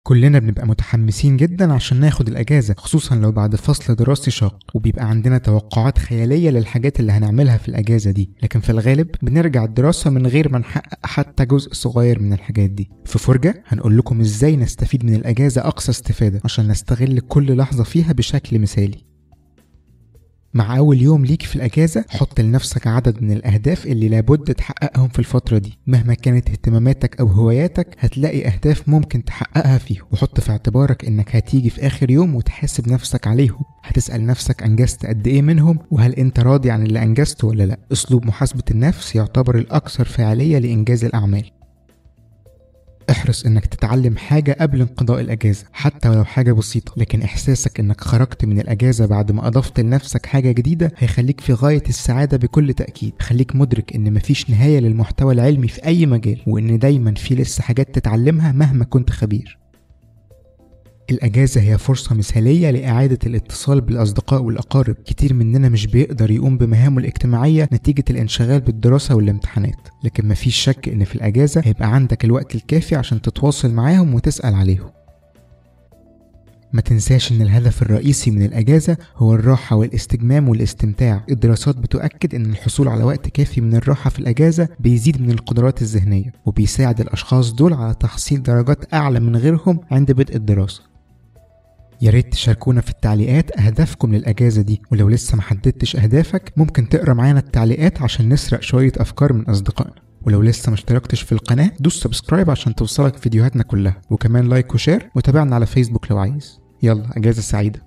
كلنا بنبقى متحمسين جدا عشان ناخد الأجازة، خصوصا لو بعد فصل دراسي شاق، وبيبقى عندنا توقعات خيالية للحاجات اللي هنعملها في الأجازة دي، لكن في الغالب بنرجع الدراسة من غير ما نحقق حتى جزء صغير من الحاجات دي. في فرجة هنقول لكم ازاي نستفيد من الأجازة أقصى استفادة عشان نستغل كل لحظة فيها بشكل مثالي. مع أول يوم ليك في الأجازة حط لنفسك عدد من الأهداف اللي لابد تحققهم في الفترة دي، مهما كانت اهتماماتك أو هواياتك هتلاقي أهداف ممكن تحققها فيهم، وحط في اعتبارك إنك هتيجي في آخر يوم وتحاسب نفسك عليهم، هتسأل نفسك أنجزت قد إيه منهم وهل أنت راضي عن اللي أنجزته ولا لأ. أسلوب محاسبة النفس يعتبر الأكثر فاعلية لإنجاز الأعمال. احرص انك تتعلم حاجة قبل انقضاء الاجازة حتى ولو حاجة بسيطة، لكن احساسك انك خرجت من الاجازة بعد ما اضفت لنفسك حاجة جديدة هيخليك في غاية السعادة بكل تأكيد. خليك مدرك ان مفيش نهاية للمحتوى العلمي في اي مجال، وان دايما في لسه حاجات تتعلمها مهما كنت خبير. الأجازة هي فرصة مثالية لإعادة الاتصال بالأصدقاء والأقارب. كتير مننا مش بيقدر يقوم بمهامه الاجتماعية نتيجة الانشغال بالدراسة والامتحانات، لكن مفيش شك إن في الأجازة هيبقى عندك الوقت الكافي عشان تتواصل معاهم وتسأل عليهم. ما تنساش إن الهدف الرئيسي من الأجازة هو الراحة والاستجمام والاستمتاع. الدراسات بتؤكد إن الحصول على وقت كافي من الراحة في الأجازة بيزيد من القدرات الذهنية، وبيساعد الأشخاص دول على تحصيل درجات أعلى من غيرهم عند بدء الدراسة. يا ريت تشاركونا في التعليقات أهدافكم للأجازة دي، ولو لسه محددتش أهدافك ممكن تقرأ معانا التعليقات عشان نسرق شوية أفكار من أصدقائنا. ولو لسه ما اشتركتش في القناة دوس subscribe عشان توصلك فيديوهاتنا كلها، وكمان like و share، وتابعنا على فيسبوك لو عايز. يلا أجازة سعيدة.